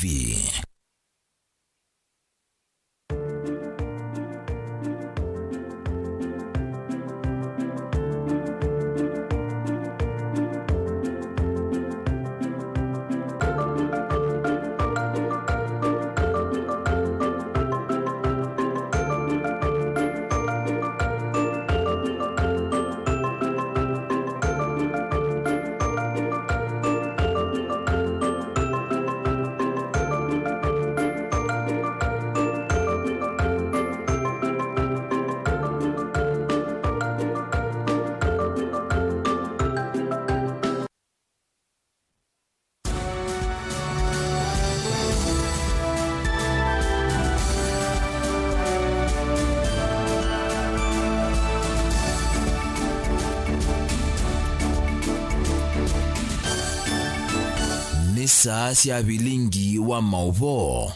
TV. Ni saa sya vilingi wa mauvoo.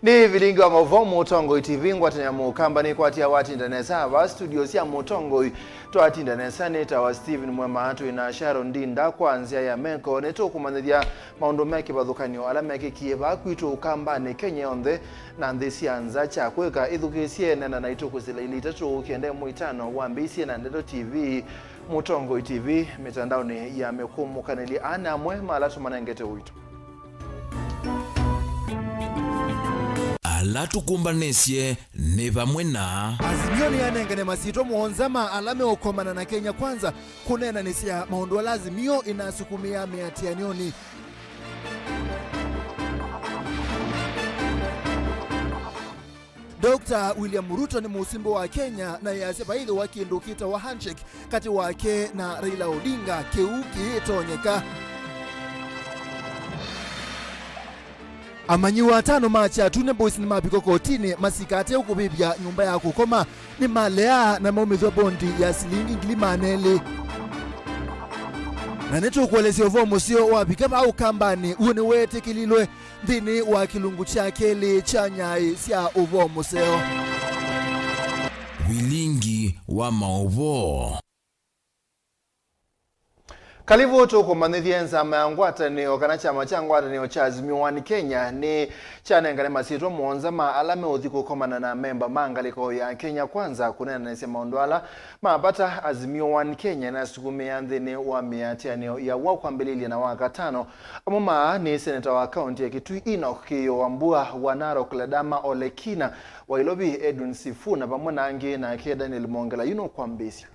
Ni vilingi wa mauvoo Mutongoi TV ngwatania mukamba ni kwatia watindanesa va studio sya Mutongoi twatindanesa nitawa Stephen Mwema twina Sharon Ndinda kwanzia ya meko nitukumanyithya maundu me kivathukanio ala mekikie va kwitu Ukambani, Kenya yonthe na nthi sya nza kya kwika ithukiisye nena na itukusila ili itatu kenda mwitano wambiisye na Ndeto TV, Mutongoi TV, mitandaoni ya mikumukanili ana amwe mala tumanengete wito. Ala tukumbanisye ni vamwe na Azimio ni anengene masito muonzama alame ukomana na Kenya Kwanza kunena nisia maundu ala Azimio inasukumia miatianioni. Dr. William Ruto ni musimbo wa Kenya na yase baithe wa kindu kita wa handshake kati wake na Raila Odinga kiuki tonyeka. Amanyiwa atano macha tune boys ni mapiko kotini masikate ukubibya nyumba ya kukoma ni malea na maumithwa bondi ya silingi ngili maneli. Na nitukuelezea uvo musio wapika va Ukambani uo wetikililwe nthini wa kilungu cha keli cha nyai sya uvo museo. Vilingi wa mauvoo. Kalivu tukumanyithie nzama ya ngwatanio kana chama cha ngwatanio cha Azimio One Kenya ni chanengane masitwa muonza ma ala meuthi kukomana na memba mangaliko ya Kenya Kwanza kunenanasya maundu ala mapata Azimio One Kenya na sukumia nthini wa miatianio ya wakwambililia na wakatano. Amwe maa ni seneta wa kaunti ya Kitui Enoch Kiyo Wambua wa Narok Ledama Olekina wa Ilobi Edwin Sifuna pamwe na angi nake Daniel Mwongela yuno kwambisya.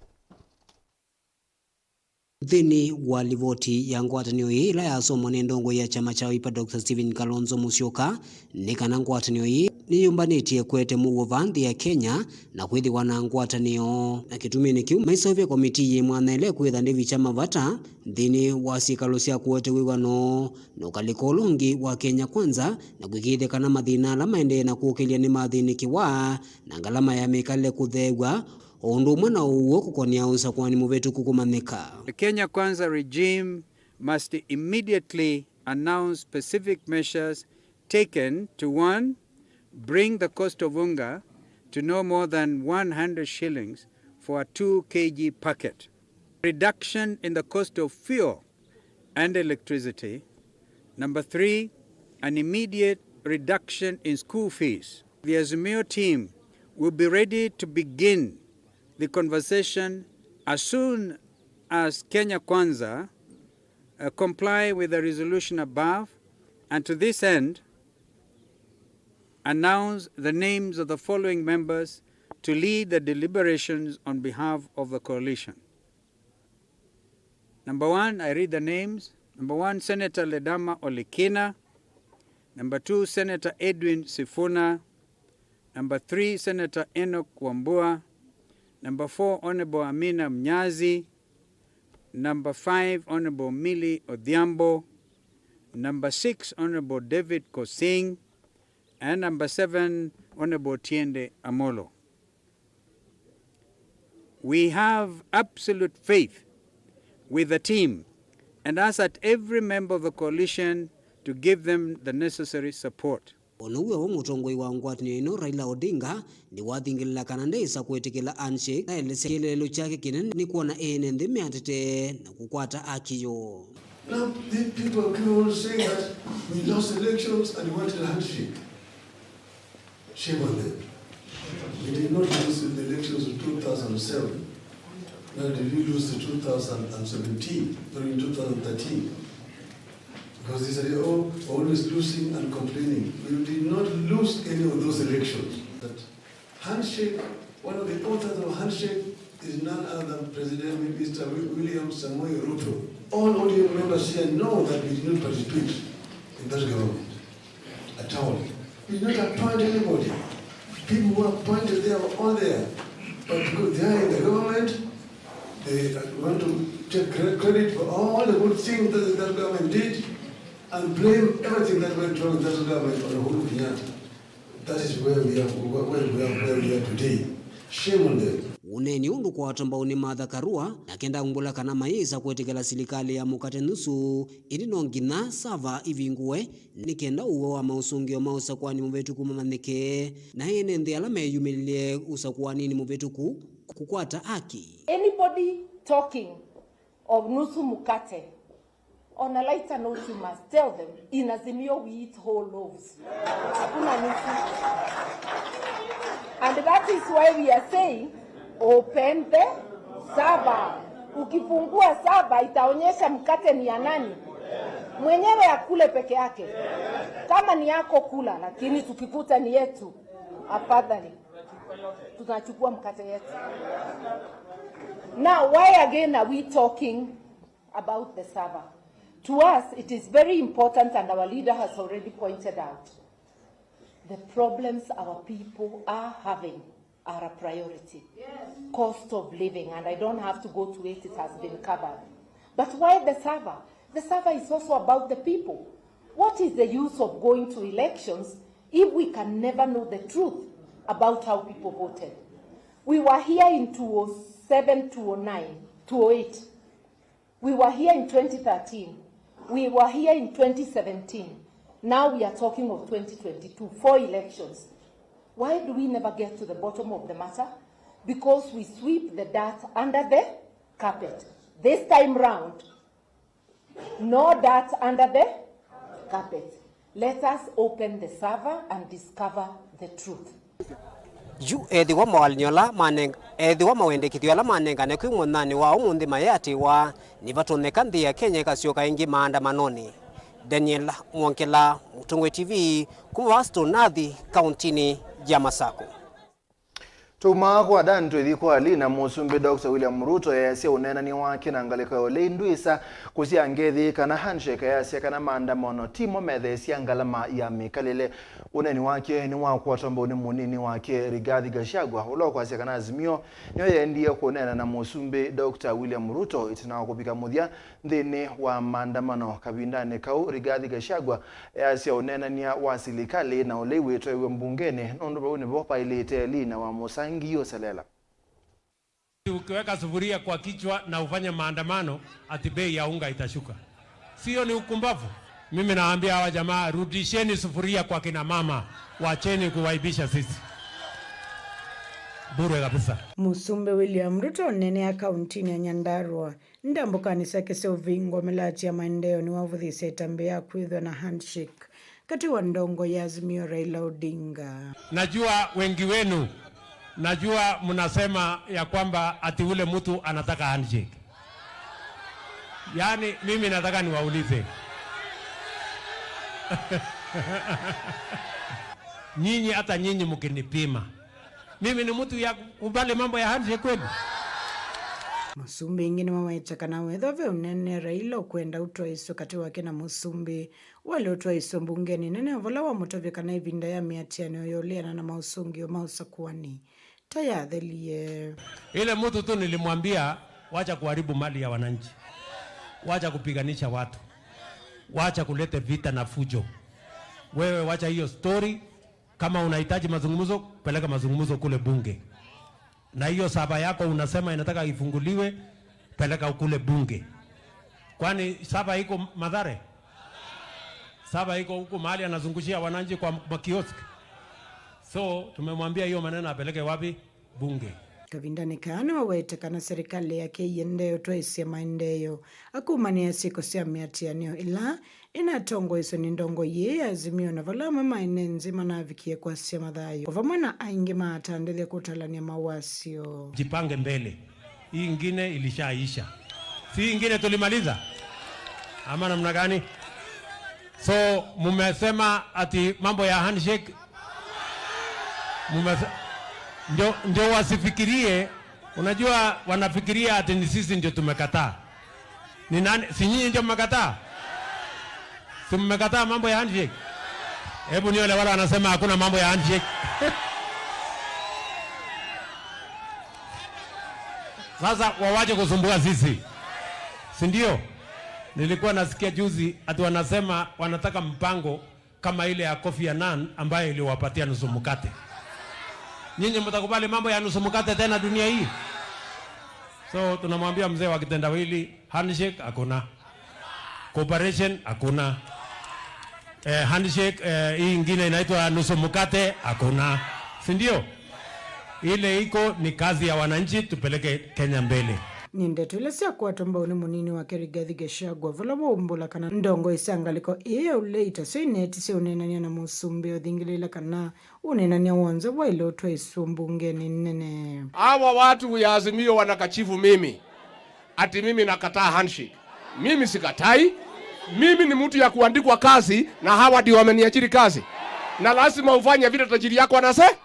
Nthini wa livoti ya ngwatanio ii ila yasomwa ni ndongo ya chama cha Wiper Dr. Stephen Kalonzo Musyoka ni kana ngwatanio ii niyumbanitye kwete muuo va nthi ya Kenya na kwithiwa na ngwatanio na kitumini kiu maisovya komiti yi mwanya ile kwitha ndi vichama vata nthini wa sikalo sya kuete wiwano na ukaliko ulungi wa Kenya Kwanza na kwikithia kana mathina ala maendee na kuukilya ni mathinikiwa na ngalama ya mikalile kutheew'a undu umwe na uwo kukonia usakwani muvetu kukumanyika. The Kenya Kwanza regime must immediately announce specific measures taken to 1, bring the cost of unga to no more than 100 shillings for a 2 kg packet, reduction in the cost of fuel and electricity, number 3, an immediate reduction in school fees. The Azimio team will be ready to begin the conversation as soon as Kenya Kwanza comply with the resolution above, and to this end announce the names of the following members to lead the deliberations on behalf of the coalition. Number 1, I read the names. Number 1, Senator Ledama Olekina. Number 2, Senator Edwin Sifuna. Number 3, Senator Enoch Wambua. Number 4, Honorable Amina Mnyazi. Number 5, Honorable Millie Odhiambo. Number 6, Honorable David Kosing. And number 7, Honorable Tiende Amolo. We have absolute faith with the team and ask that every member of the coalition to give them the necessary support. Onuwe wo mutongoi wa ngwatanio ino Raila Odinga ni wathingilila kana ndeisa kwitikila handshake na elesya kielelo kyake kinene ni kwona ene nthi miatete na kukwata akiyo. Now, the people keep on saying that we lost elections and we wanted a handshake. Shame on them. We did not lose in the elections of 2007. Nor did we lose the 2017, during 2013. Because they said, oh, always losing and complaining. We did not lose any of those elections. That handshake, one of the authors of handshake is none other than President Mr. William Samoei Ruto. All ODM members here know that we did not participate in that government at all. We did not appoint anybody. People who appointed there were all there. But because they are in the government, they want to take credit for all the good things that that government did and blame everything that went wrong with that government on Uhuru Kenyatta. That is where we are, where we are today. Shame on them. Uneni undu kwa watu ni Martha Karua na kenda ngula kana maisa kwetikela silikali ya mukate nusu ili no ngina sava ivingue nikenda uwo wa mausungio mausakwani muvetuku mamanyike na ene nthi ala meyumilie usakwani muvetuku kukwata aki. Anybody talking of nusu mukate, on a lighter note, you must tell them, in Azimio we eat whole loaves. Hakuna nusu. And that is why we are saying, open the server. Ukifungua server itaonyesha mkate ni ya nani. Mwenyewe akule peke yake. Kama ni yako kula, lakini tukikuta ni yetu, afadhali tunachukua mkate yetu. Now, why again are we talking about the server? To us, it is very important, and our leader has already pointed out, the problems our people are having are a priority. Yes. Cost of living, and I don't have to go to it, it has been covered. But why the server? The server is also about the people. What is the use of going to elections if we can never know the truth about how people voted? We were here in 2007, 2009, 2008. We were here in 2013. We were here in 2017. Now we are talking of 2022, 4 elections. Why do we never get to the bottom of the matter? Because we sweep the dirt under the carpet. This time round, no dirt under the carpet. Let us open the server and discover the truth. Ju ethiwa mawalinyola manenga ethiwa mawendekithio ala manengane kwi muthani wa umuthi mayatiwa ni vatoneka nthi ya Kenya ikasyoka ingi maandamanoni. Daniel Mwankela, Mutongwe TV, kuma Waston Nathi, kauntini ya Masako. Tuma kwa dan twithi kwa lina musumbi Dr. William Ruto yasia unenani wake na ngaliko ya ndwisa kusia ngethi kana handshake yasia kana maandamano timo methesia ngalama ya mikalile. Uneni wake ni wa kwa ni munini wake Rigathi Gachagua ulo kwasia kana azimio niyo yendia kunena na musumbi Dr. William Ruto itina kupika muthia nthini wa maandamano kabindane kau. Rigathi Gachagua yasia unenania wa silikali na ule witwa iwe mbungeni nundu bau nibo pailite lina wa musangi Ngio Selela. Ukiweka sufuria kwa kichwa na ufanye maandamano ati bei ya unga itashuka, sio? Ni ukumbavu. Mimi naambia hawa jamaa, rudisheni sufuria kwa kina mama, wacheni kuwaibisha sisi bure kabisa. Musumbe William Ruto nene ya kauntini ya Nyandarua ndambukani sake seuvingwa milati ya maendeleo ni wavuthise tambe ya kwithwa na handshake kati wa ndongo ya Azimio Raila Odinga. Najua wengi wenu, najua mnasema ya kwamba ati ule mtu anataka handshake. Yaani mimi nataka niwaulize. Nyinyi hata nyinyi mkinipima, mimi ni mtu ya kubali mambo ya handshake kweli? Musumbi ingine wawaitaka na wethove unene Raila ukwenda utwaiso kati wake na musumbi wale utwaiso mbungeni nene vola wa mutovya kana ivinda ya miatiano yoliana na mausungio mausakuani tayathelie. Ile mtu tu nilimwambia wacha kuharibu mali ya wananchi, wacha kupiganisha watu, wacha kulete vita na fujo. Wewe wacha hiyo story. Kama unahitaji mazungumzo, peleka mazungumzo kule bunge. Na hiyo saba yako unasema inataka ifunguliwe, peleka kule bunge. Kwani saba iko Mathare? Saba iko huko mahali anazungushia wananchi kwa makioski. So tumemwambia hiyo maneno apeleke wapi? Bunge. Kavindani kaana wawete kana serikali yake iendeyo twaisye maendeyo akumania siko sya miatianio ila inatongoeswe ni ndongo yi Azimio na vala amwe maene nzima navikie kwasya mathayo vamwe na aingi maatandithya kutalania mawasio. Jipange mbele, hii ingine ilishaisha, si ingine tulimaliza ama namna gani? So mumesema ati mambo ya handshake ndio wasifikirie. Unajua wanafikiria ati ni sisi ndio tumekataa. Ni nani? Si nyinyi ndio mmekataa? Si mmekataa mambo ya handshake? Hebu nione wale wanasema hakuna mambo ya handshake. Sasa wawache kusumbua sisi, si ndio? Nilikuwa nasikia juzi ati wanasema wanataka mpango kama ile ya Kofi Annan ambayo iliwapatia nusu mkate. Nyinyi mtakubali mambo ya nusu mkate tena dunia hii? So tunamwambia mzee wa kitendawili, handshake hakuna, cooperation hakuna, handshake hii ingine inaitwa nusu mkate hakuna, si ndio? Ile iko ni kazi ya wananchi, tupeleke Kenya mbele. Ni ndeto ila syakwatwa mbau ni munini wake Rigathi Gachagua vala waumbula kana ndongo isangaliko iya uleita syo ineti sya unenania na musumbi uthingilila kana unenania wonze waile utwaiswa mbungeni nene. Hawa watu ya Azimio wanakachifu mimi ati mimi nakataa handshake. Mimi sikatai. Mimi ni mtu ya kuandikwa kazi na hawa ndio wameniajiri kazi, na lazima ufanye vile tajiri yako anase.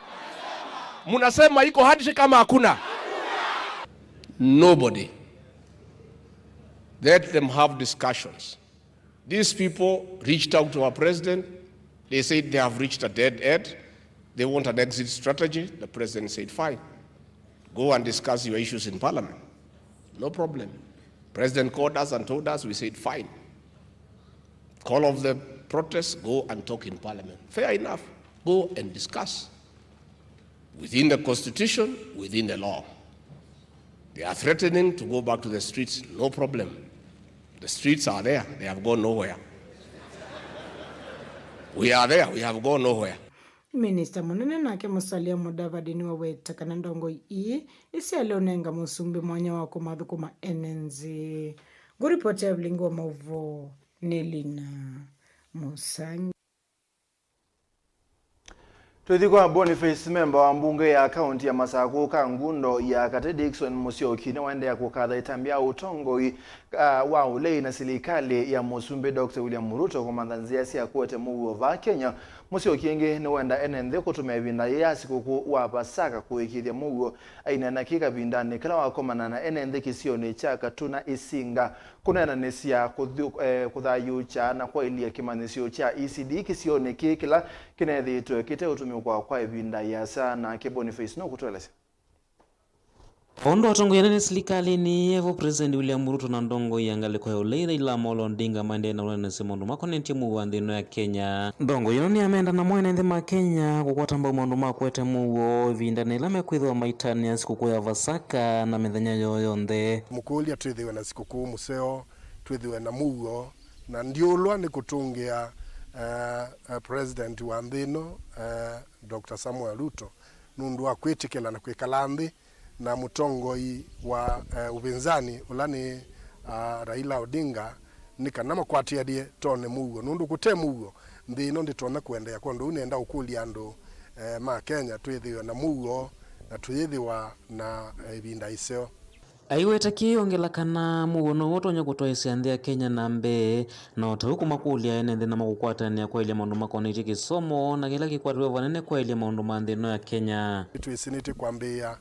Mnasema iko handshake kama hakuna? Nobody. Let them have discussions. These people reached out to our president. They said they have reached a dead end. They want an exit strategy. The president said, fine. Go and discuss your issues in parliament. No problem. President called us and told us, we said, fine. Call off the protests, go and talk in parliament. Fair enough. Go and discuss. Within the constitution, within the law. They are threatening to go back to the streets, no problem. The streets are there, they have gone nowhere. We are there, we have gone nowhere. Minista munene nake Musalia Mudavadi niwe kana ndongo ii isiale unenga musumbi mwanya wa kumathukuma enenzi. Nguripoti ya Mlingo wa Mauvo ni Lina Musangi. Twithi kwa Boniface memba wa mbunge ya kaunti ya Masaku Kangundo ya Kate Dickson Musyoki ni waendea kukatha itambia utongoi wa ulei na serikali ya musumbi Dr. William Ruto kumantha nzia sya kuete muuo va Kenya. Musyoki ingi ni wenda enenthe kutumia ivinda ya sikuku wa Pasaka kuikithia muuo aina kikavindani kila wakomana na enenthe kisioni cha Katuna Isinga kunenanĩsya kuthayucha na kwailia kimanyisyo cha ECD kisioni kikila kinethitwe kiteutumikwa kwa ivinda ya sana. Ke Boniface no kutuelesya. Ondo atongoria nene silikalini evo President William Ruto na ndongo yangaliko ya ulei Raila Amolo Odinga maendelee na unenesi maundu makonentie muuo nthi ino ya Kenya. Ndongo ino ni amenda na mwene nthi ma Kenya kukwata mbau maundu ma kuete muuo ivindani ila mekwithiwa maitania sikukuu ya Vasaka na mithenya yoo yonthe. Mukulia twithiwe na sikukuu museo, twithiwe na muuo na ndiulwa ni kutungia President wa nthi ino Dr. Samuel Ruto nundu wa kwitikila na kwikala nthi na mutongoi wa upinzani ula ni Raila Odinga ni kana makwatiarie tone muuo nundu kute muuo nthi ino nditona kuendeea kwa ndu nenda ukulia andu ma Kenya twithiwe na muuo na twithiwa na ivinda iseo. Aiweta kiongela kana muuo no utonya kutwaisya nthi ya Kenya na mbee na otau kumakulia ene nthi na makukwatania kwailia maundu makonetye kisomo na kila kikwatiwe vanene kwailia maundu ma nthi ino ya Kenya. Twisinite kwambia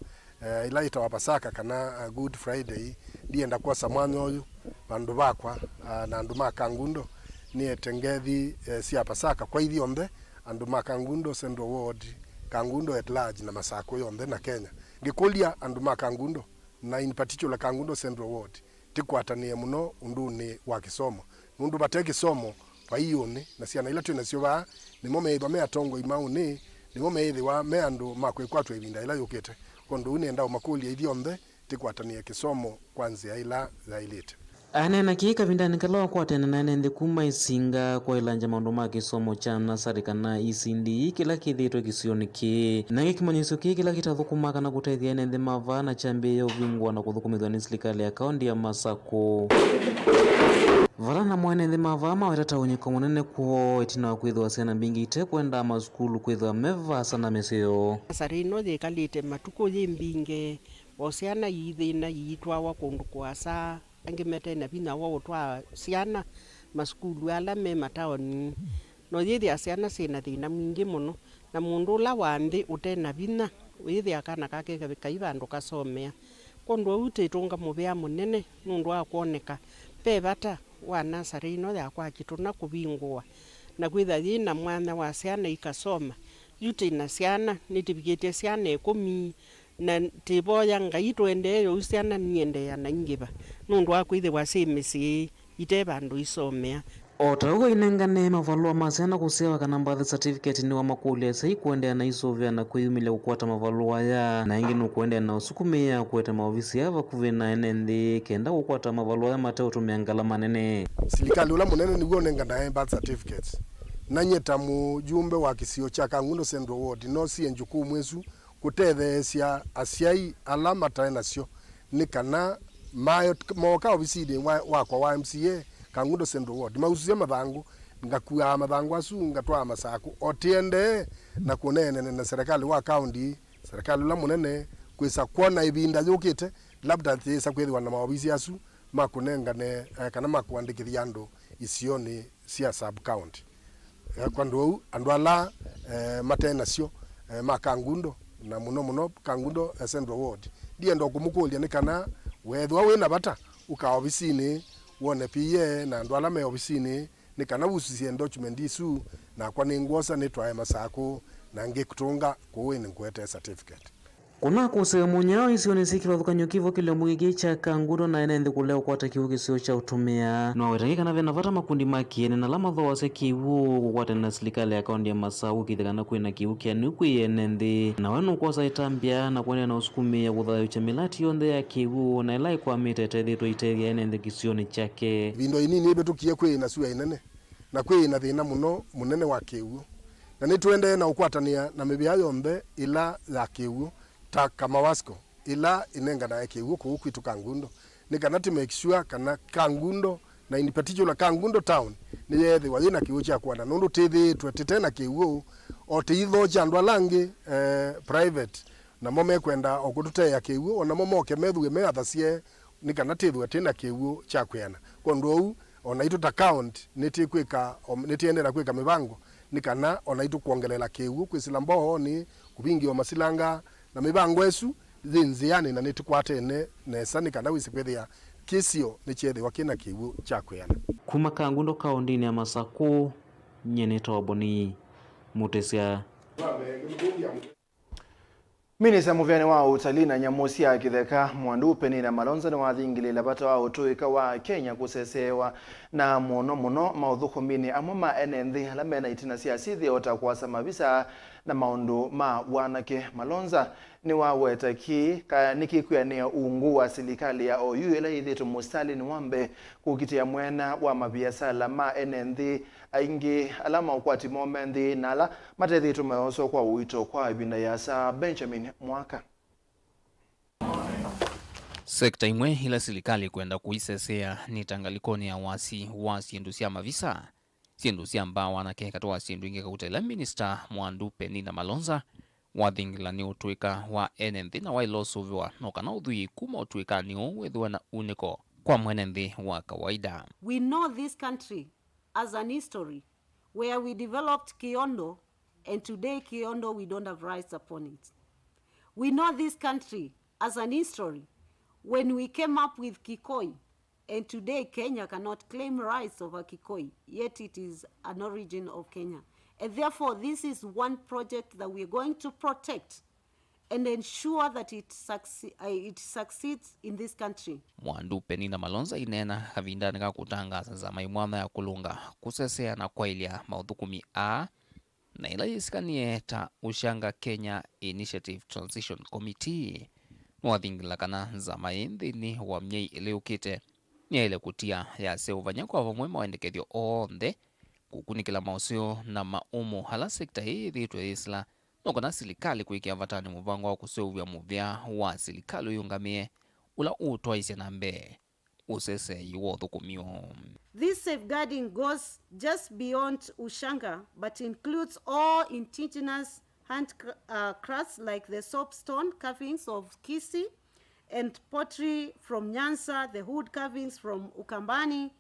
ila itawa Pasaka kana Good Friday ndienda kwosa mwanya uyu bandu bakwa na andu ma Kangundo niete ngethi cia Pasaka kwa ithionthe andu ma Kangundo Central Ward, Kangundo at large na Masaku yonthe na Kenya. Ngikulia andu ma Kangundo na in particular Kangundo Central Ward tikwatanie muno unduni wa kisomo nundu bate kisomo paiyuni na ciana ila twinacio baa nimo meithwa me atongoi mauni nimo meithiwa me andu makwikwatwa ivinda ila yukite kondu nenda umakulia ithionthe tikwatanie kisomo kwa nzia ila yailite. Anena kii kavindani kala wakwatene na ene nthi kuma isinga kwa ilanja maundu ma kisomo cha nasari kana ECD kila kithitwe kisioni kii na gikimanyisyo kii kila kitathukuma kana gutethia ene nthi mavaa na kyambiia uvingwa na kuthukumithwa ni silikali ya kaunti ya Masaku. Vala na mwene nthi mavaa maweta ta unyiko munene kwoo itina wa kwithiwa syana mbingi ite kwenda masukulu kwithiwa mevasa na misyi yoo. Nasari ino yikalite matuku yi mbingi o syana yithina yiitwawa kundu kuasa angi metena vinya wa utwaa syana masukulu ala me mataoni no yithia syana syina thina mwingi muno na mundu ula wa nthi utena vinya withia kana kake kai vandu kasomea kondu au titunga muvea munene nundu wa kwoneka pe vata wa nasari ino yakwa kituna kuvingua na kwitha yina mwanya wa syana ikasoma yutina syana nitivikitie syana 10 na tivoya Ngai tuendeeyo usyana niendeea na ingiva nundu wa kwithiwa si misyi ite vandu isomea. O ta uguo inengane mavalua ma syana kusyawa kana birth certificate ni wa makulia sai kuendea na isuvia na kwiyumilia kukwata mavalua ya na ingi nukuendea na usukumia kuete maovisi ya vakuvi na ene nthi kenda kukwata mavalua ya mate utumia ngalama nene. Silikali ula munene niguo nenganae birth certificates nanyeta mujumbe wa kisio cha Kangundo Central Ward no sie njukuu mwesu kutetheesya asyai ala matae nasyo ni kana mayo moka ovisini wakwa wa MCA Kangundo Central Ward maususia mathangu ngakua mathangu asu ngatwaa masaku otiende na kunene na serikali wa county serikali ula munene kwisa kuona ibinda yukite labda thisa kwithiwa na maovisi asu makunengane kana makuandikithia andu isioni sia sub county kwandu andu ala matae nasyo ma Kangundo na muno muno Kangundo Central Ward ndienda kumukulia ni kana wethwa wina bata uka ovisini wone PA na andu ala me ovisini ni kana ususie document isu na kwa ninguosa ni twae masaku na ngikutunga kuwini nkuete certificate. Kuna kusea munyao isioni sikivathukanyo kivo kilio giki cha Kangundo na ene nthi kulea ukwata kiwu kisio cha utumia no wetangika na vena vata makundi makiene na lama thowase kiwu kukwatana na silikali ya kaunti ya Masaku kithikana kwina kiwu kianu kwi ene nthi na wenu kwosa itambya na kuenea na usukumia kuthayucha milati yonthe ya kiwu na ila ikwamite itethitwe itethia ene nthi kisioni chake. Vindo inini ibetukie kwina sua inene na kwina thina muno munene wa kiwu na nituendee na ukwatania na mibia yonthe ila ya kiwu ta kama wasco ila inenga na kiwu ku kwitu Kangundo ni kana ti make sure kana Kangundo na in particular Kangundo town ni yethiwa yina kiwu cha kwana nundu tithitwe titena kiwu o tiitho cha andu alangi private na mo mekwenda okututeya kiwu ona mo moke methue meathacie ni kana tithwe tina kiwu cha kwiana kondu ou ona itu ta count nitikwika nitiendera kwika mibango ni kana ona itu kuongelela kiwu kwisila mboho ni kubingiwa masilanga na mibango esu zinziani na nitikwatene nesa ni kana wisi kwithia kisio ni kyethiwa kina kiwu cha kwiana. Kuma Kangundo kaunti ya Masaku nyene toboni Mutesia. Minista muvyani wa utalii na nyamu sya kitheka Mwandu Penina Malonza ni wathingilila vata wa utuika wa Kenya kusesewa na muno muno mauthukumini amwe ma ene nthi ala mena itina sya sithio ta kwasa mavisa na maundu ma wanake. Malonza ni waweta ki nikikwiyania ungu wa silikali ya OU ila yithitu mustali ni wambe kukitia mwena wa mabiasala ma ene nthi aingi ala maukwati mome nthi nala matethitu meoso kwa uito kwa ibinda ya sa Benjamin Mwaka. Sekta imwe ila silikali kwenda kuisesea ni tangalikoni ya wasi wa sindu sya mavisa sindu sya mbawa na keka toa sindu ingi kautela Minister Mwandu Penina Malonza wathingila ni utuika wa enenthi na wailosuviwa nokana uthui kuma utuika ni uwethiwa na uniko kwa mwenenthi wa kawaida. We know this country as an history where we developed Kiondo, and today Kiondo we don't have rights upon it. We know this country as an history when we came up with Kikoi, and today Kenya cannot claim rights over Kikoi, yet it is an origin of Kenya. And therefore, this is one project that we are going to protect and ensure that it succeeds in this country. Mwandu Penina Malonza inena kavindani ka kutangaza za maimwana ya kulunga kusesea na kwailia maudhukumi a na ila yisikanie ta Ushanga Kenya Initiative Transition Committee mwathingila kana nzama inthini wa myei iliukite Niaile kutia yaseuvanya kwa vamwe maendekethyo onthe kukunikila mauseo na maumo hala sekta hii ithitwe yisila nokona silikali kwikia vatani muvango wa kuseuvya muvya wa silikali uyungamie ula utwaisye na mbee usesei wa uthukumio. This safeguarding goes just beyond Ushanga but includes all indigenous handcrafts like the soapstone carvings of Kisii and pottery from Nyanza, the wood carvings from Ukambani,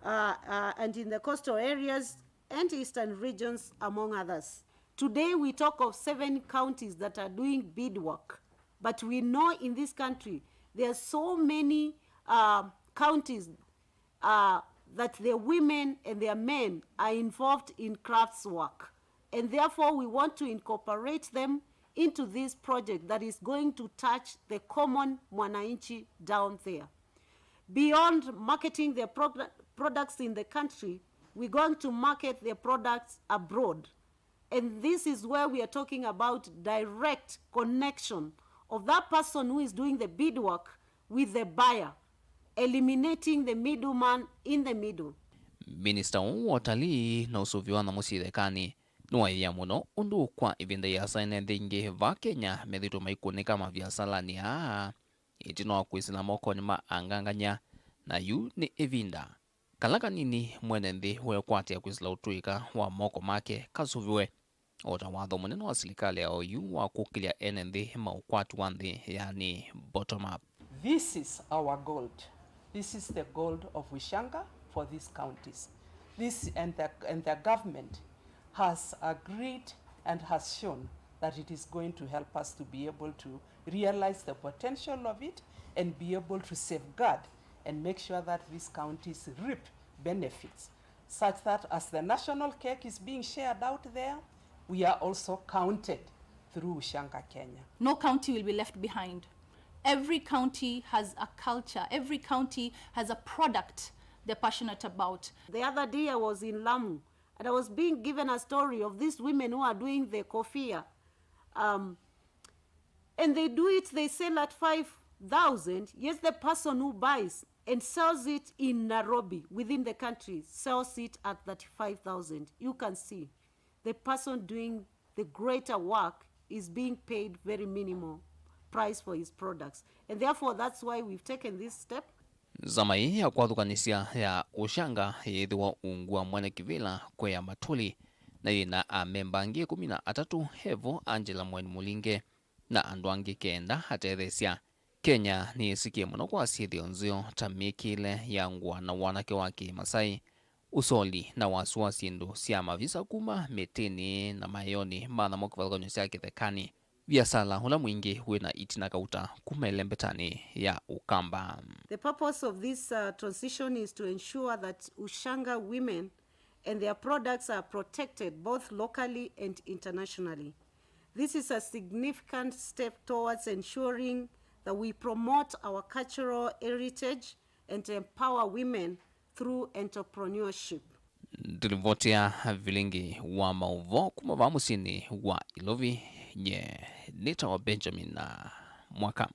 and in the coastal areas and eastern regions, among others. Today we talk of 7 counties that are doing beadwork, but we know in this country there are so many counties that their women and their men are involved in crafts work. And therefore we want to incorporate them into this project that is going to touch the common mwananchi down there. Beyond marketing their products in the country, we're going to market their products abroad. And this is where we are talking about direct connection of that person who is doing the beadwork with the buyer, eliminating the middleman in the middle. Minister wa utalii na usuvi wa musithekani niwaia muno undu kwa ivinda ya saine thingi va Kenya methitwe maikunika maviasalani aa itina wa kwisila mokoni ma anganganya na yu ni ivinda kala kanini mwene nthi wekwatia kwisila utuika wa moko make kasuviwe ota watho munene wa silikali ya OU wa kukilia ene nthi maukwati wa nthi, yani bottom up. This is our gold. This is the gold of Ushanga for these counties. This and the government has agreed and has shown that it is going to help us to be able to realize the potential of it and be able to safeguard and make sure that these counties reap benefits, such that as the national cake is being shared out there, we are also counted through Ushanga Kenya. No county will be left behind. Every county has a culture. Every county has a product they're passionate about. The other day I was in Lamu and I was being given a story of these women who are doing the kofia. And they do it, they sell at 5,000. Yes, the person who buys and sells it in Nairobi, within the country, sells it at 35,000. You can see the person doing the greater work is being paid very minimal price for his products. And therefore, that's why we've taken this step. Zama hii ya kwathukanisia ya ushanga yithiwa ungua mwene kivila kweya matuli na yina amemba angi 13 hevo Angela Mweni Mulinge na andu angi 9 atethesya. Kenya ni isikie muno kwa syithio nzeo ta miikile ya ngua na wanake wa Kimasai, usoli na wasu wa syindu sya mavisa kuma mitini na mayoni mathamo kivathukanyo sya kithekani. Viasala ula mwingi wina itina kauta kumele mbetani ya Ukamba. The purpose of this transition is to ensure that Ushanga women and their products are protected both locally and internationally. This is a significant step towards ensuring that we promote our cultural heritage and empower women through entrepreneurship. Ndilivotia vilingi wa mauvo kuma va musini wa Ilovi nye nita wa Benjamin na Mwaka.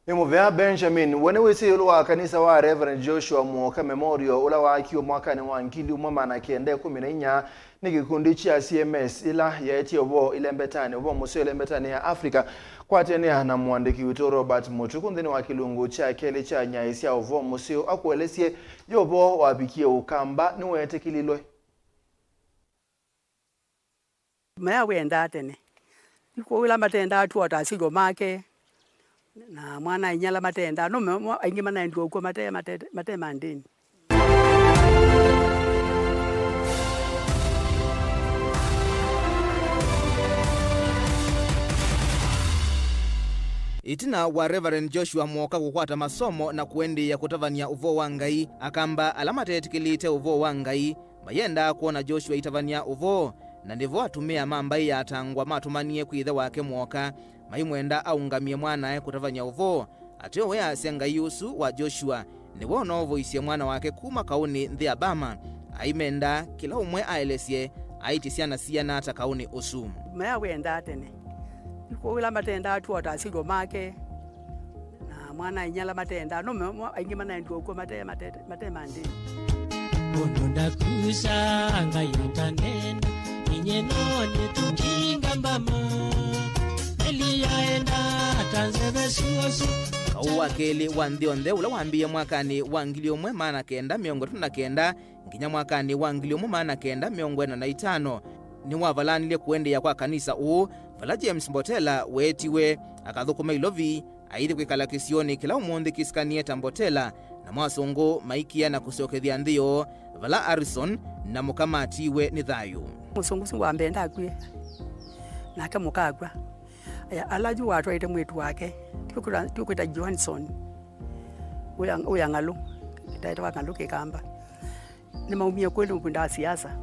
Nimuvea Benjamin wene wisi wa kanisa wa Reverend Joshua Muoka Memorial ula wa akiwa mwaka ni wa 1914 ni kikundi cha CMS ila yaetie ubo ile mbetani ubo museo ile mbetani ya Afrika kwa tenia na mwandiki wito Robert Mutuku nthini wa kilungu cha kele cha nyaisia ubo museo akuelesie yobo wabikie Ukamba ni wete kililwe. Maya wenda tene niko ula matenda atu atasigo make na mwana inyala matenda no aingi mana ndio uko mate mate mandini. Itina wa Reverend Joshua Muoka kukwata masomo na kuendi ya kutavania uvo wa ngai akamba alama tetikilite uvo wa ngai mayenda kuona Joshua itavania uvo na ndivo atumia mambai yatangwa matumanie kwithe wake Muoka maimwenda aungamie mwanae kutavania uvo atio we asya ngai usu wa Joshua niwo novoisie mwana wake kuma kauni nthi Abama aimenda kila umwe aelesye aitisiana siana ata kauni usu. Maya wenda tene niko ula matenda atu atasigo make na mwana inyala matenda no aingi manaendiwa uko mate mate mate mandi Ndakusanga yatanena inyenone tukingambama eliyaenda tanzebesuosu Kau wa keli wa nthionthe ula wambie mwakani wa 1939 nginya mwakani wa 1945 ni wavalanile kuendeya kwa kanisa uu vala James Mbotela weetiwe akathukuma Ilovi aithi kwikala kisioni kila umunthi kisikanie ta Mbotela na mwasungu maikia na kusyokethya nthio vala Harrison na mukamatiwe ni thayu musungu singu ambenda akwie nake mukagwa aya alaju watwaite mwitu wake tukwita Johnson uya ng'alu taita wa ng'alu kikamba ni maumie kweli mpinda siasa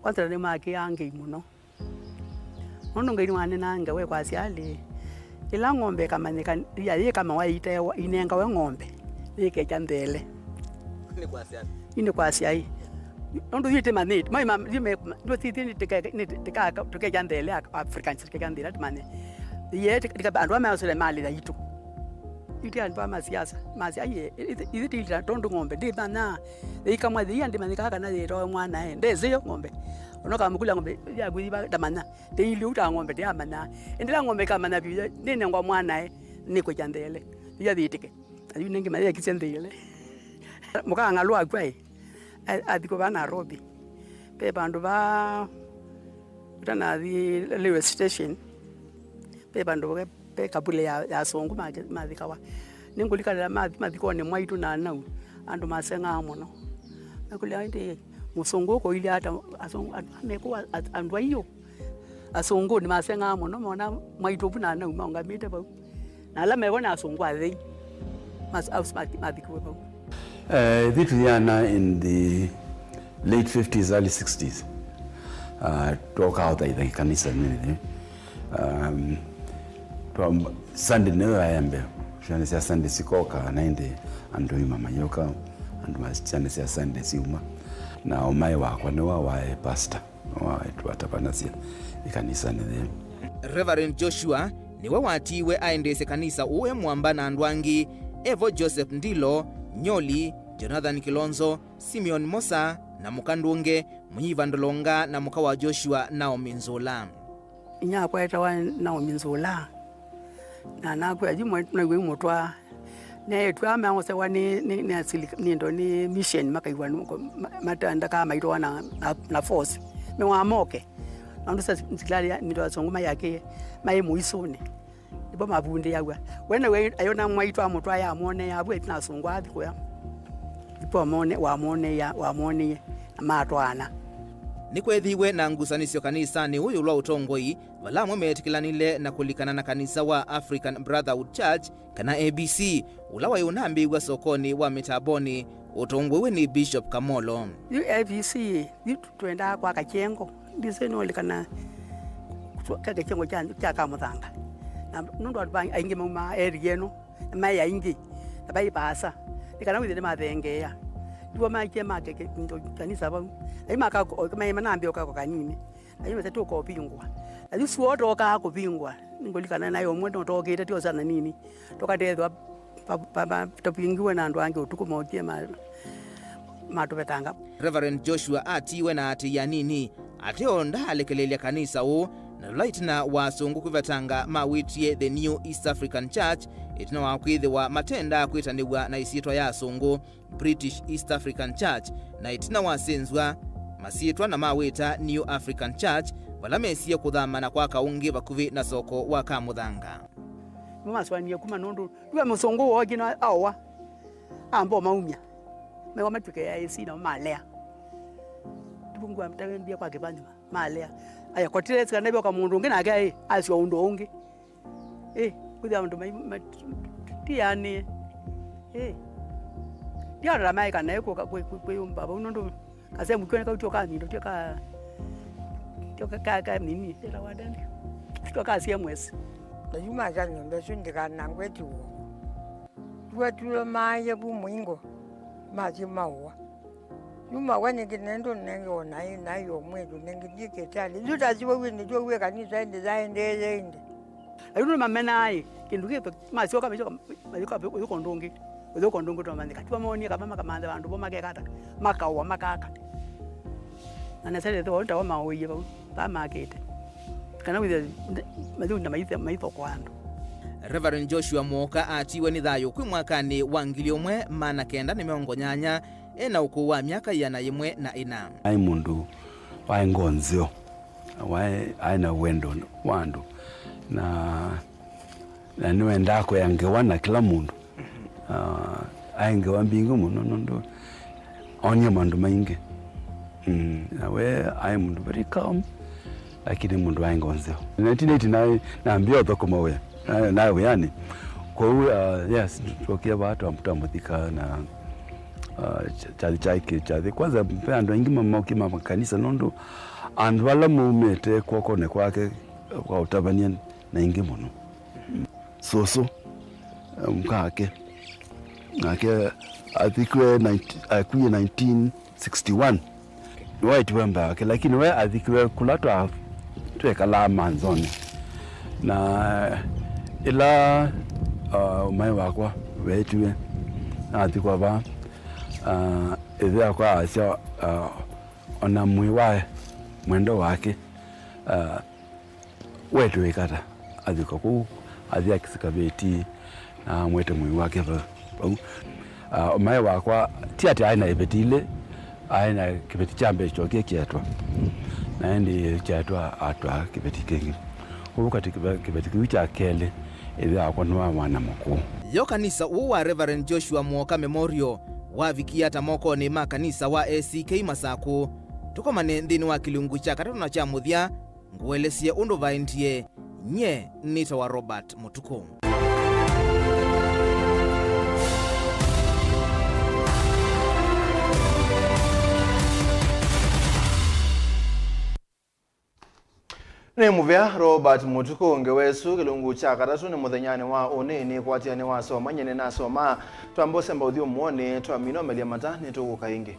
kwanza ni make ange muno nono ngai wane nanga we kwa siali ila ng'ombe kamanyika ya ye kama waite inenga we ng'ombe ikecha nthele ni kwa siali ini kwa siai nondo yite manit mai ma yime ndo titi ni tika tukecha nthele Africans tukecha nthele mane ye tika andu amaosele mali da yitu iti andu amasiasa masi aye ithi tilira tondu ng'ombe ndi mana ikamwa thiia ndi manyika kana yito mwana e ndeziyo ng'ombe onoka mukula ng'ombe ya gwiba damana ndi uta ng'ombe ndi amana ndila ng'ombe kamana bi ndine ngwa mwana e niko chandele ya thitike ayu ningi maria kisendele mukanga lwa kwai athiko ba Nairobi pe bandu ba utanathi railway station pe bandu pe kabule ya songu mathikawa ningulikalira mathiko ni mwaitu na nau andu masenga muno nakulia ndi musungu uko ile hata asungu amekuwa andu aiyo asungu ni masenga muno mona mwaitu na nau maungamite bau na ala mewona asungu athei mathikwe bau. Thituthiana in the late 50s early 60s twoka uthaitha kanisa nini Sunday niyo yayambe ciana cia Sunday cikoka na indi andu ima mayoka andu ciana cia Sunday ciuma na umae wakwa ni wa pastor wa twatavanacia ikanisa ni Reverend Joshua niwe watiwe aendese kanisa uwe mwamba na andu angi Evo Joseph Ndilo Nyoli Jonathan Kilonzo Simeon Mosa na Mukandunge Munyiva Ndolonga na muka wa Joshua Naomi Nzula inya kwaita wa Naomi Nzula na nakwe ajimwe na mutwa ne twa mango wa ni ni ni ndo ni mission makaiwa matanda kama ito na force me wa moke andu sa nsiklali ndo asonguma yake mai muisone ibo mabunde yawa wena we ayona mwaitwa mutwa ya mone yabwe tinasungwa athikoya ipo mone wa mone ya wa mone matwana nikwethiwe na ngusanisyo kanisani uyu lwa utongoi valamwe meetikilanile na kulikana na kanisa wa African Brotherhood Church kana ABC ula waiunambiwa sokoni wa mitaboni utongwewe ni Bishop Kamolo. ABC twenda kwa kachengo ndisenolikana kakachengo cha kamuthanga na nundu andu aingi mauma area eno mai aingi na baipasa nikana withire mathengeea ndiwo maikie make kanisa bau aimaka manambio kako kanini ayo se tuko pingwa ayo suo toka kupingwa ningolikana nayo mwe tokite tio sana nini tokatethwa topingiwe na andu angi utuku mokie matubetanga. Reverend Joshua atiwe na ati ya nini ateo ndalekelelia kanisa u na laitina wasungu kwivatanga mawitie the New East African Church itina wa kwithiwa matenda kwitaniwa na isitwa ya asungu British East African Church na itina wasinzwa masitwa na mawita New African Church valamesie kuthamana kwa kaungi vakuvi na soko wa Kamuthanga. Maswania kuma nundu tuwe musungu wogi na awa ambo maumia mewa matuke ya AC na malea tubungwa mtawembia kwa kibanywa malea aya kotire sikana byo kamundu ungi nake asio undu ungi kuthia andu tiani ndiarora mai kana eko kwiyumba ba undu kasemu kwene kautoka mindo tyoka tyoka ka nini era wadani tyoka CMS na yuma ja nyombe sindika nangwe tuo tuwa tulo maye bu mwingo maji maua yuma wene kinendo nengo na na yo mwedu nengi diketali lutaziwe wini jowe kanisa ende zaende ende Lakini mamenai kindu kitu masioka mijoka majoka uko ndungi uko ndungi to mandika tuwa moni kama makamanda bandu bo makekata makawa makaka na nasele to nda wa maoiye ba makete kana with mazunda maitha maitho kwa andu. Reverend Joshua Mwoka atiwe ni thayo kwi mwakani wa 1980 ena ukuu wa miaka 104. Ai mundu wae ngonzio wae aina wendo wandu na niwenda kweangewa na kila mundu aingewa mbingi muno nundu onie mandu maingi nawe ai mundu very calm lakini mundu wae ngonzio. 1989 naambia thokoma we nawe yani kwa yes tukia watu amtamuthika na chathi chaike chathi kwanza mpe andu aingi mamoki makanisa nundu andu ala mumete kwokone kwake kwa utabania na ingi muno soso mkake nake athikwe akuye 1961 waitiwe mbake lakini we athikwe kula twa twekala manzoni na ila mai wakwa wetiwe athikwa ba ithe akwa acia ona mwi wa mwendo wake wetwikata athikwa kuu athi akisikaveti na mwete mwi wake pau mai wakwa ti ati aina iveti ile aina kiveti cha mbe chokie kietwa na ndi kietwa atwa kiveti kingi koguo kati kiveti kiu cha keli ithe akwa ni wa mwana mukuu. Yo kanisa uu wa Reverend Joshua Mwoka Memorial wavikia ta mokoni ma kanisa wa ACK Masaku tukomane nthini wa kilungu cha katatu na cha muthia nguelesie undu vaendie nye nita wa Robert Mutuku. Ni muvya Robert Mutuku ngewesu kilungu cha katatu ni muthenyani wa unini kwatia ni wasoma nyene nasoma twambose mbauthi umuone twamino melia mata ni tuguka ingi.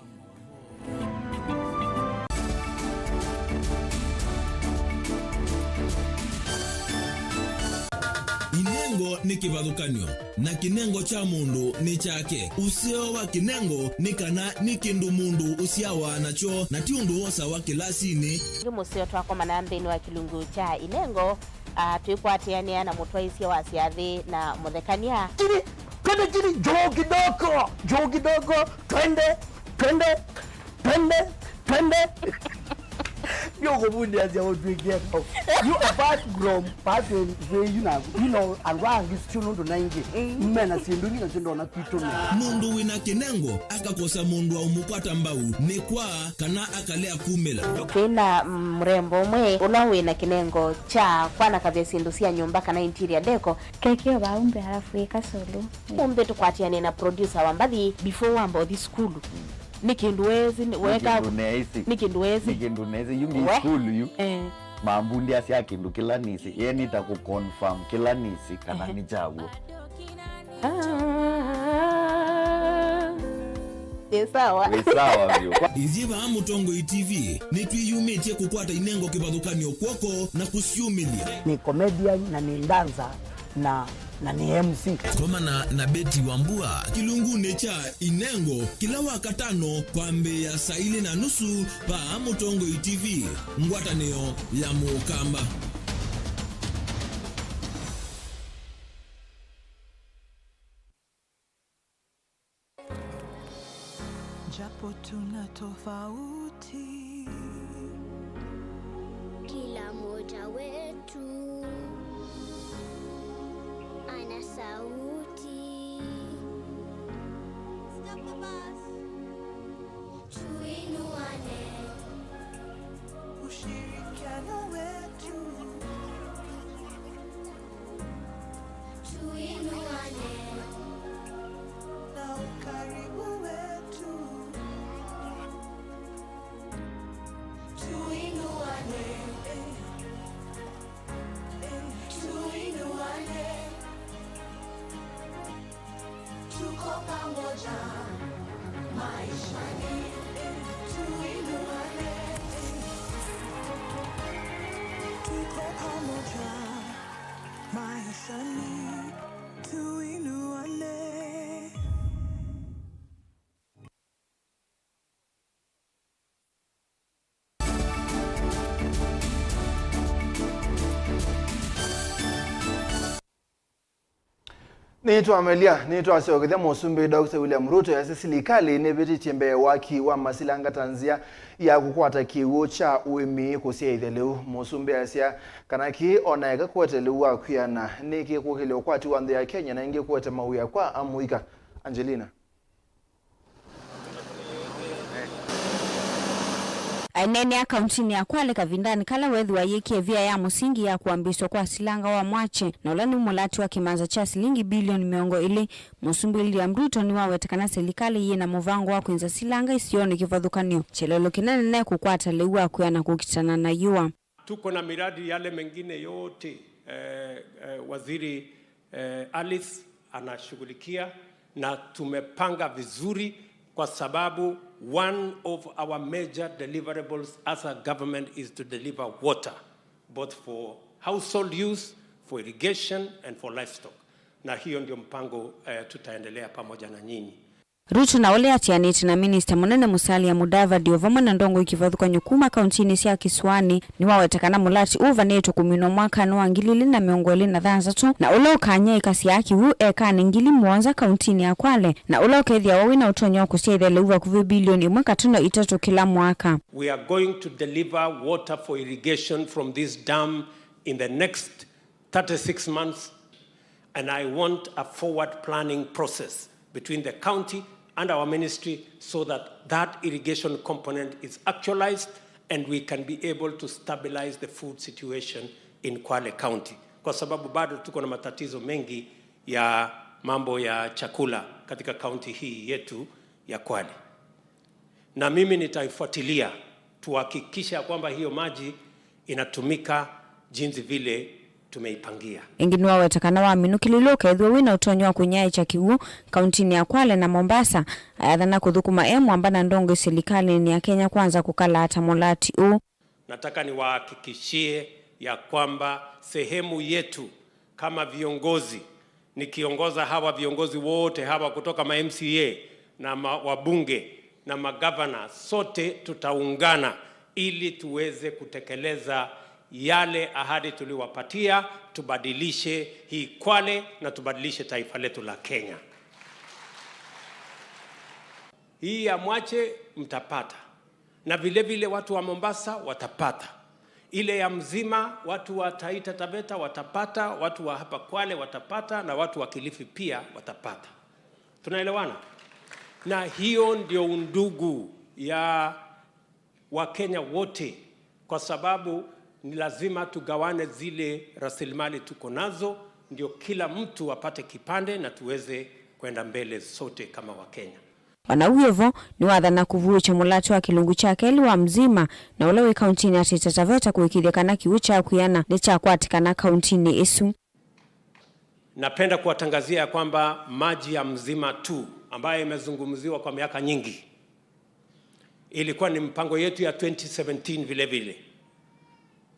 Inengo ni kivathukanio na kinengo cha mundu ni chake. Useo wa kinengo ni kana ni kindu mundu usiawa nacho na ti undu wosa wa kilasini. Ngi museo twakomana nthini wa kilungu cha inengo twikwatiania na mutwaisia wa ciathi na muthekania. Chini twende chini juu kidogo juu kidogo twende twende twende twende. You apart from passing you know and wrong is chundu naingi mena sindu ni sindu na kitu mundu wina kinengo akakosa mundu wa umukwata mbau ni kwa kana akalea kumela kwina mrembo mwe ula wina kinengo cha kwana kavya sindu sia nyumba kana interior deco kekio baumbe halafu ikasulu umbe tukwatiane na producer wa mbathi before wambo the school ni kindu wezi weka ni kindu wezi ni kindu nezi you mean school you mambundi asia kindu kila nisi yeni ta ku confirm kila nisi kana ni chawo sawa sawa vyo iziva Mutongo TV ni twiyumitie kukwata inengo kivathukanio kwoko na kusyumilia ni comedian na ni dancer na ni MC komana na Beti Wambua kilungune cha inengo kila wakatano kwambe ya saa 2:30 pa Mutongo TV ngwatanio ya mukamba. Japo tuna tofauti, kila mmoja wetu ana sauti. Stop the bus. Tuinuane. Ushirikiano wetu. Tuinuane. Na ukaribu wetu. Tuinuane. Tuinuane. Tuko pamoja maishani, tuinuane. Tuko pamoja Maishani tuinuane. Nitwa Amelia nitwa asyokethya musumbi Dr. William Ruto yasi silikali nivititie mbee waki wa masilanga tanzia ya kukwata kiwu cha uimi kusyaithya liu. Musumbi asya kana ki ona eka kuete liu wa kwiana niki kukilya ukwati wa nthi ya Kenya na ingi kuete mawia kwa amuika. Angelina. Ainene ya kauntini ya Kwale kavindani kala wethiwa yikie via ya musingi ya kuambiswa kwa silanga wa mwache na ulani mulati wa kimanza cha silingi bilioni 200. Musumbi William Ruto ni wawetekana serikali yina muvango wa kwinza silanga isioni kivadhukanio chelelo kinene naye kukwata leu akuyana kukitana na yua. Tuko na miradi yale mengine yote waziri Alice anashughulikia na tumepanga vizuri kwa sababu one of our major deliverables as a government is to deliver water, both for household use, for irrigation and for livestock. Na hiyo ndio mpango tutaendelea pamoja na nyinyi. Ruto na ole atianiti na minister munene Musalia Mudavadi ovamwe na ndongo ikivadhuka nyukuma kauntini sya Kiswani ni wawetekana mulati uva neto kumino mwaka no 2026 na ule ukanya ikasi yaki wu eka ni 7,000 kauntini ya Kwale na ule ukethia wawi na utonyo kusyaithya uva kuvi bilioni 1.3 kila mwaka. We are going to deliver water for irrigation from this dam in the next 36 months, and I want a forward planning process between the county and our ministry so that that irrigation component is actualized and we can be able to stabilize the food situation in Kwale County. Kwa sababu bado tuko na matatizo mengi ya mambo ya chakula katika county hii yetu ya Kwale. Na mimi nitaifuatilia tuhakikisha kwamba hiyo maji inatumika jinsi vile tumeipangia. Ingi wawetekana wa minukililo kethwa wina utonyo wa kunyai cha kiwu kauntini ya Kwale na Mombasa ayathana kuthukuma emu na ndongo serikali ni ya Kenya Kwanza kukala hata mulati u. Nataka niwahakikishie ya kwamba sehemu yetu kama viongozi, nikiongoza hawa viongozi wote hawa kutoka ma MCA na wabunge na magavana, sote tutaungana ili tuweze kutekeleza yale ahadi tuliwapatia, tubadilishe hii Kwale na tubadilishe taifa letu la Kenya. Hii ya Mwache mtapata, na vile vile watu wa Mombasa watapata. Ile ya Mzima watu wa Taita Taveta watapata, watu wa hapa Kwale watapata, na watu wa Kilifi pia watapata. Tunaelewana? Na hiyo ndio undugu ya Wakenya wote, kwa sababu ni lazima tugawane zile rasilimali tuko nazo, ndio kila mtu apate kipande na tuweze kwenda mbele sote kama Wakenya. Wanauyevo ni wathana kuvucha mulati wa kilungu cha keli wa Mzima na ule wi kauntini ya Taita Taveta kuikithia kiwu cha kwiana ni cha kwatikana kauntini isu. Napenda kuwatangazia kwamba maji ya Mzima tu ambayo imezungumziwa kwa miaka nyingi ilikuwa ni mpango yetu ya 2017 vile vile,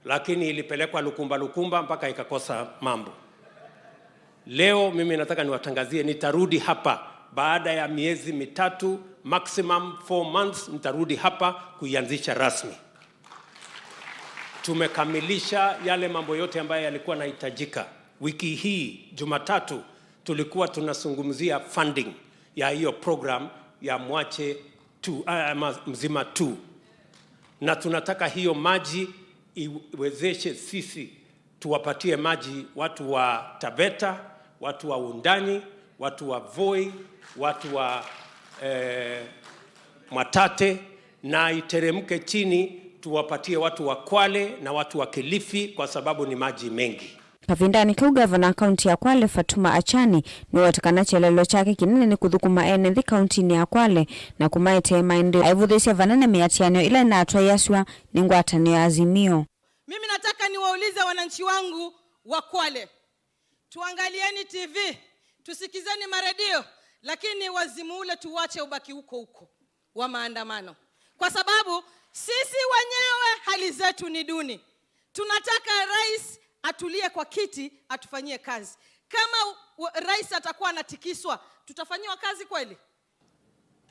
lakini ilipelekwa lukumba lukumba mpaka ikakosa mambo. Leo mimi nataka niwatangazie, nitarudi hapa baada ya miezi 3, maximum 4 months, nitarudi hapa kuianzisha rasmi. Tumekamilisha yale mambo yote ambayo yalikuwa yanahitajika. Wiki hii Jumatatu tulikuwa tunazungumzia funding ya hiyo program ya Mwache 2, Mzima 2. Na tunataka hiyo maji iwezeshe sisi tuwapatie maji watu wa Taveta, watu wa Wundanyi, watu wa Voi, watu wa Mwatate, na iteremke chini tuwapatie watu wa Kwale na watu wa Kilifi kwa sababu ni maji mengi. Pavindani kau gavana kaunti ya Kwale Fatuma Achani ni watakana chelelo chake kinene ni kuthukuma ene nthi kaunti ya Kwale na kumaete maendeleo aivuthesya vanene miatianio ila inatwa yaswa ni ngwatanio ya Azimio. Mimi nataka niwaulize wananchi wangu wa Kwale, tuangalieni TV, tusikizeni maredio, lakini wazimu ule tuwache ubaki huko huko wa maandamano, kwa sababu sisi wenyewe hali zetu ni duni. Tunataka rais atulie kwa kiti, atufanyie kazi. Kama rais atakuwa anatikiswa, tutafanyiwa kazi kweli?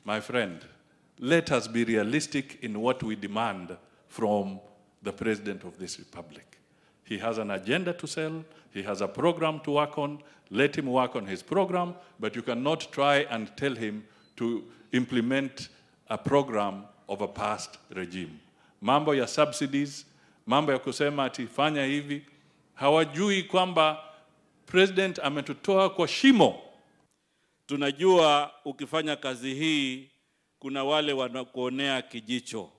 My friend, let us be realistic in what we demand from the president of this republic. He has an agenda to sell, he has a program to work on. Let him work on his program, but you cannot try and tell him to implement a program of a past regime. Mambo ya subsidies, mambo ya kusema ati fanya hivi, hawajui kwamba president ametutoa kwa shimo. Tunajua ukifanya kazi hii kuna wale wanakuonea kijicho.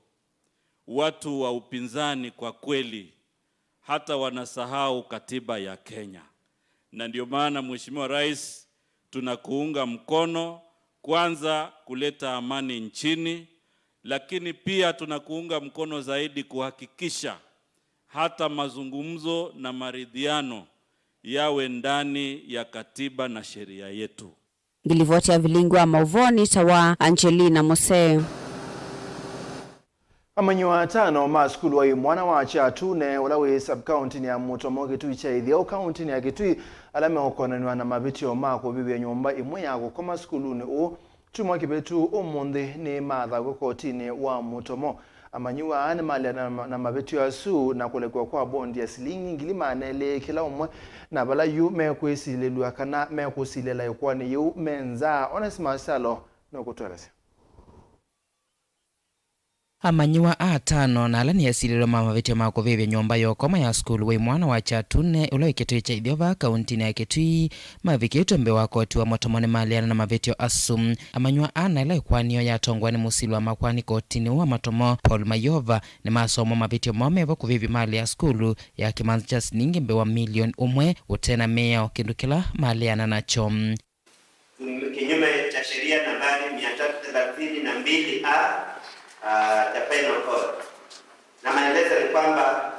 Watu wa upinzani kwa kweli hata wanasahau katiba ya Kenya. Na ndio maana Mheshimiwa Rais tunakuunga mkono kwanza kuleta amani nchini, lakini pia tunakuunga mkono zaidi kuhakikisha hata mazungumzo na maridhiano yawe ndani ya katiba na sheria yetu. Ngilivoti ya vilingwa mauvoni tawa Angelina Mose. Amanyiwa atano ma sukulu wa imwana wa Chatune ula wi sub county ni ya Mutomo Kitui cha Ithio county ni ya Kitui ala meokonaniwa na mavitio ma kuvivya nyumba imwe ya gukoma sukuluni uu chumwa kivetu umunthi ni mathagwe kotini wa Mutomo. Amanyiwa ni malia na mavitio asu na kulekwa kwa bondi ya silingi ngili manele kila umwe na vala yu mekwisilelwa kana mekusilela ikwani yu menza. Onesmus Salo nokutwelesya. Amanyiwa atano na ala niasililwe mavitio ma kuvivya nyumba yokoma ya sukulu wa imwana wa Chatune ula wi Kitui cha Ithio va kauntini ya Kitui mavikitwe mbe wa koti wa Mutomo ni maliana na mavitio asu. Amanyiwa ana ila ikwanio yatongwa ni musili wa makwani kotini wa Matomo Paul Mayova ni masomo mavitio momevo kuvivya mali ya sukulu ya kimanzi cha silingi mbe wa milioni umwe utena mea kindu kila maliana nacho. Kinyume cha sheria nambari 332A ya Penal Code. Na maelezo ni kwamba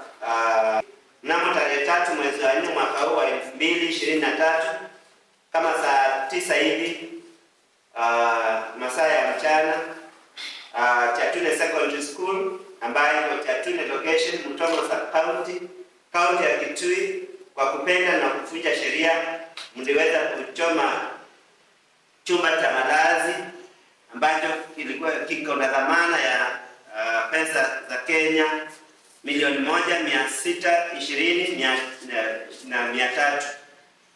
mnamo tarehe 3 mwezi wa 4 mwaka huu wa 2023 kama saa 9 hivi masaa ya mchana Chatune Secondary School ambayo iko Chatune location Mutomo sub county, county ya Kitui, kwa kupenda na kuvunja sheria mliweza kuchoma chumba cha malazi ambacho kilikuwa kiko na dhamana ya pesa za Kenya 1,620,300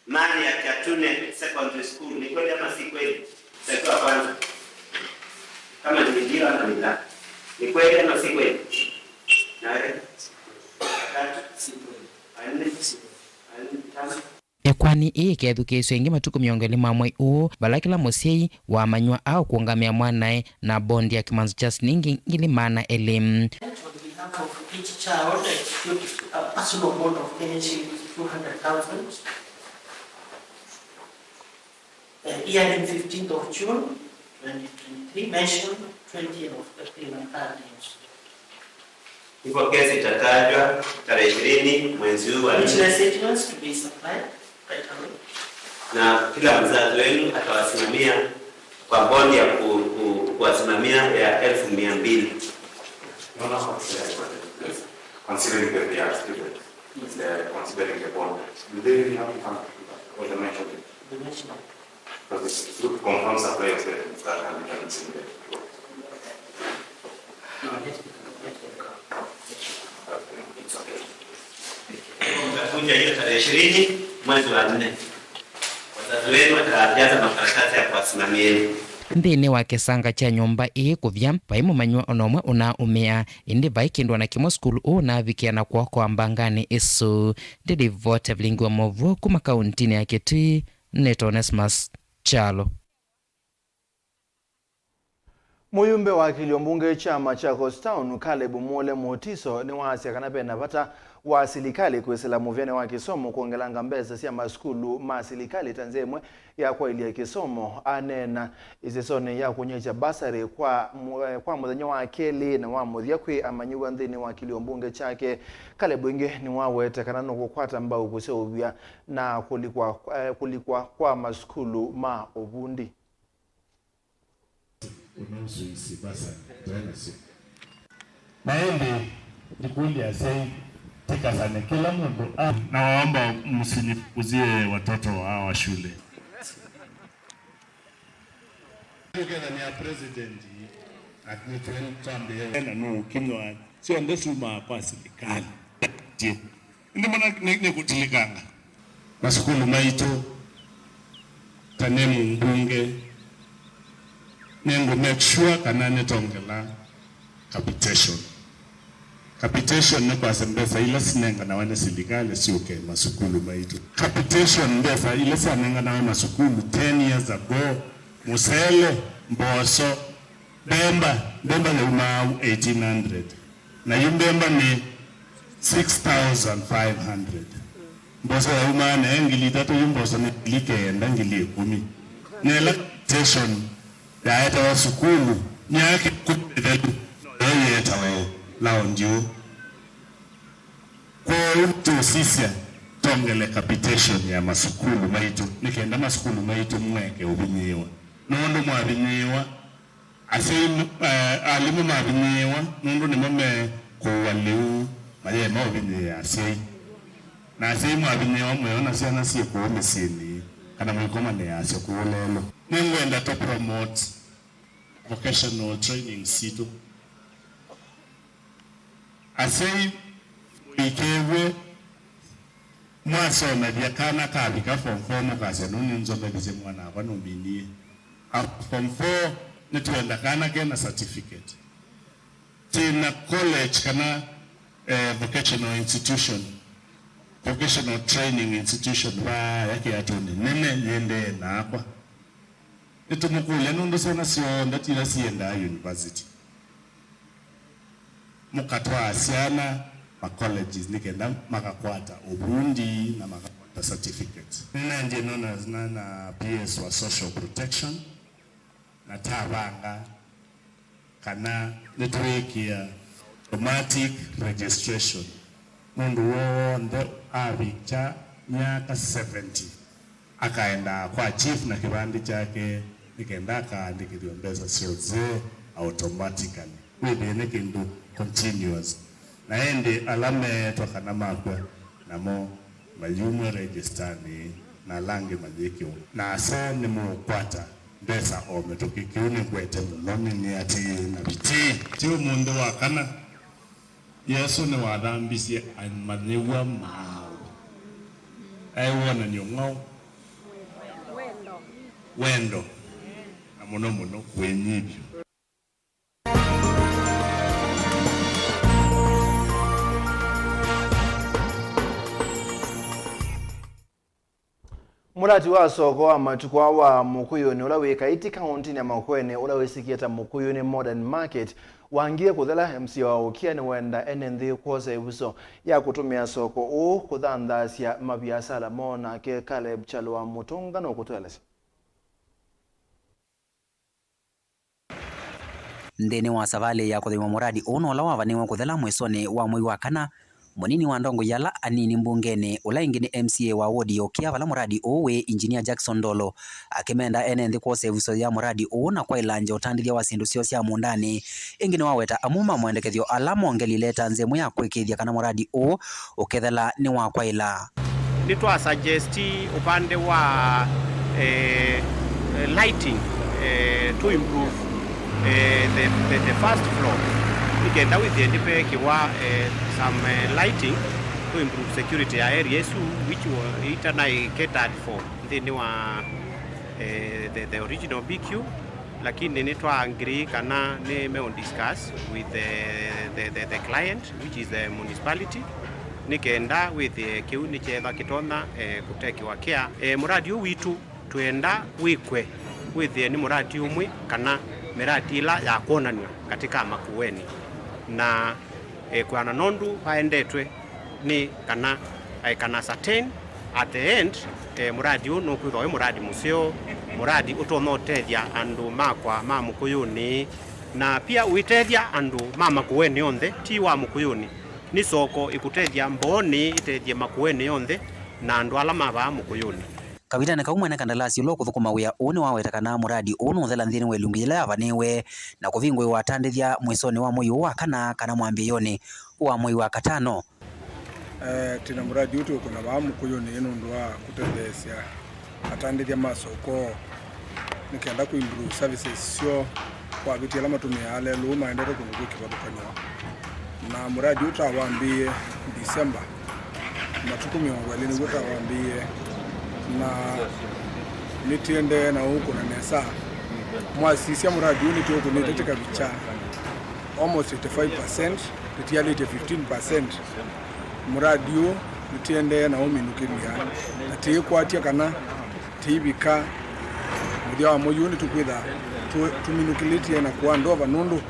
mali ya Chatune Secondary School. Ni kweli ama si kweli? Sasa kwanza kama ni ndio ama ni la, ni kweli ama si kweli? Na wewe? Tatu, si kweli. Nne, si kweli. Tano. Ekwani ii kethukisyo ingi matuku miongo ma mwei uu vala kila musyai wamanywa au kuungamia mwanae na bondi ya kimanzo cha silingi ngili mana elimu. On behalf of each child, execute a personal bond of Kenya shillings 200,000. Year 15th of June 2023, mention 20th of April and third. Hivyo kesi itatajwa tarehe 20 mwezi huu wa nne. Witness statements to be supplied right away. Na kila mzazi wenu atawasimamia kwa bondi ya kuwasimamia ya 200,000. No, considering that they are students, they are considering the bond. Do they really have to come or the mention? The mention. Because it's to confirm supply of statements that can be done in the No, let them come. It's okay. Mtakuja hiyo tarehe 20 mwezi wa 4. Wazazi wenu watajaza makaratasi ya kuwasimamieni. Nthini wa kisanga cha nyumba ii kuvya vai mumanywa onomwe una umia indi vai kindwa na kimwe sukulu uu navikia na kuokoa mbangani isu. Ndilivote vilingiwa movu kuma kauntini ya Kitui. Neto Onesmus Chalo. Muyumbe wa kilio mbunge chama cha Coast Town Caleb Mule Mutiso ni waasi kana pena vata wa silikali kuisela muvyane wa kisomo kuongelanga mbesa sia maskulu ma silikali tanzemwe ya kwa ilia kisomo anena izesone ya kunyecha basari kwa muthenya wa keli na wa muthia kwi amanyiwa nthini wa kilio mbunge chake. Caleb ingi ni wawete kana no kukwata mbau kuseuvya na kulikwa kwa maskulu ma obundi. Naende nikundi asei Tikasane kila mundu. Nawaomba msinifukuzie watoto hawa shule. Ni president na no kinywa sio ndesuma kwa serikali. Ndio maana nikutilikanga masukulu maitu tanemu mbunge nengo make sure kana netongela capitation. Capitation ni kwa mbesa ila sinenga na wana serikali siuke masukulu maitu. Capitation mbesa ila sinenga na masukulu 10 years ago musele mboso bemba bemba ni uma 1800 na yumbemba ni 6500. Mboso ya uma na ngili tatu yumboso ni likenda ngili 10. Nela capitation ya wa sukulu nyake kupedelu yeta we lao ndio kwa mtu sisi tongele capitation ya masukulu maitu nikenda masukulu maitu mweke ubinyiwa nondo mwabinyiwa asimu alimu mwabinyiwa nondo ni mame kuwaliu maye mawabinyiwa asei na asei mwabinyiwa mweona siana si kuume sini kana mwikoma ne asio kuulelo ningwenda to promote vocational training situ asei ikewe mwasoma byakana kabika form 4 mukase nuni nzomelize mwana akwa nominie form 4 nituenda kana kena certificate tina college kana vocational institution vocational training institution ba yake yatone nene yende nakwa nitumukule nundu sona sionda tila sienda university mukatwa asiana ma colleges nikenda makakwata ubundi na makakwata certificate nanje nona na PS wa social protection na tabanga kana network ya automatic registration mundu wonde abicha miaka 70 akaenda kwa chief na kibandi chake nikenda akaandikiriwa mbesa sioze automatically wibene kindu continuous na ende alame twakana makwe namo mayumwe register ni na langi majikio na ase ni mukwata mbesa ome tukikiune kwete munomi ni ati na biti ti mundu wakana Yesu ni wathambisie amanyiwa mao aiwona ni ng'o wendo na muno muno kwenyibyo. Murati wa soko wa matukwa wa Mukuyuni ula wika iti kaunti ya Makueni ula wisikieta Mukuyuni Modern Market wangie kuthela MC wa ukia ni wenda enenthi kwosa ibuso ya kutumia soko uu kuthanthasya mabiasara mona ke Caleb Chalwa Mutunga no kutueleza. Nthini wa savali ya kuthima muradi uno ula wavaniwa kuthela mwisoni wa mwei wa kana munini wa ndongo yala anini mbungeni ula ingi ni MCA wa wodi yokia vala muradi uwe Engineer Jackson Ndolo akimenda ene nthi kwosa ivuso ya muradi uu na kwa ilanja utandithia wa sindu sio sya mundani ingi ni waweta amuma mwendekethio ala mongelileta nzemu ya kwikithia kana muradi uu ukethela ni wa kwaila. Nitwa suggest upande wa lighting to improve the first floor. Nikenda with the ndipekiwa some lighting to improve security ya area yesu which itana catered for nthini wa the original BQ, lakini nitwa agree kana ni me discuss with the client which is the municipality nikenda with kiu ni chetha kitona kutekiwa care muradi witu twenda wikwe with ni muradi umwe kana miradi ila ya kuonanwa katika Makueni na kwana nondu paendetwe ni kana kana certain at the end muradi uno kwithwa muradi museo muradi utonotethia andu makwa ma Mukuyuni na pia uitethia andu ma Makueni yonthe ti wa Mukuyuni ni soko ikutethia mboni itethie Makueni yonthe na andu ala mava Mukuyuni. Kawitane kaumwe na kandalasi ulo kuthukuma wia uu waweta kana muradi uu nuthela nthini wa ilungu yila yavaniwe na kuvingwiwa atandithya mwisoni wa mwei wa kana kana mwambiyoni wa mwei wa katano. Tina muradi uti ukuna ba Mukuyuni nundu wa kutetheesya atandithya masoko nikenda ku improve services syo kwavitia ala matumia lelu maendete kundu kwi kivathukanyo na muradi utawambie December matuku 20 niguo tawambie na nitiende na uku na nesa mwasisia muradi uu nitiukunite tikavicha almost 85% nitialite 15% muradi uu nitiende na uminukilia na tiikwatia kana tiivika muthia wa mwei uu nitukwitha tuminukilitie na kuandova nundu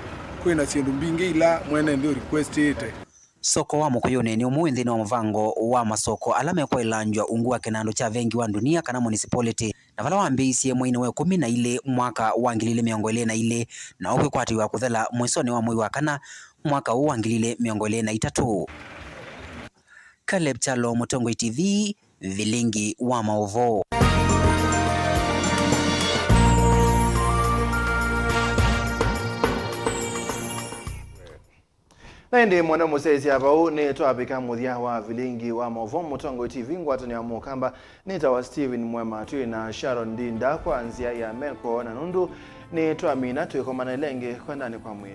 kwina syindu mbingi ila mwene nthi requestite. Soko wa Mukuyuni ni umwe nthini wa muvango wa masoko ala mekwailanjwa ungu wa kinandu cha vengi wa dunia kana municipality na vala wambiisie mweini wa 12 mwaka wa 2022 na ukwikwatiwa kuthela mwisoni wa mwei wa kana mwaka huu wa 2023. Caleb Chalo, Mutongwe TV, Vilingi wa Maovo. Na indi mwana musezi avau ni twapika muthia wa Vilingi wa Maovo Mutongwe TV ngwatanio mukamba nitawa Steven Mwema twi na Sharon Ndinda kwa nzia ya meko na nundu ni twamina twikomana ilenge kwendani kwa mwi.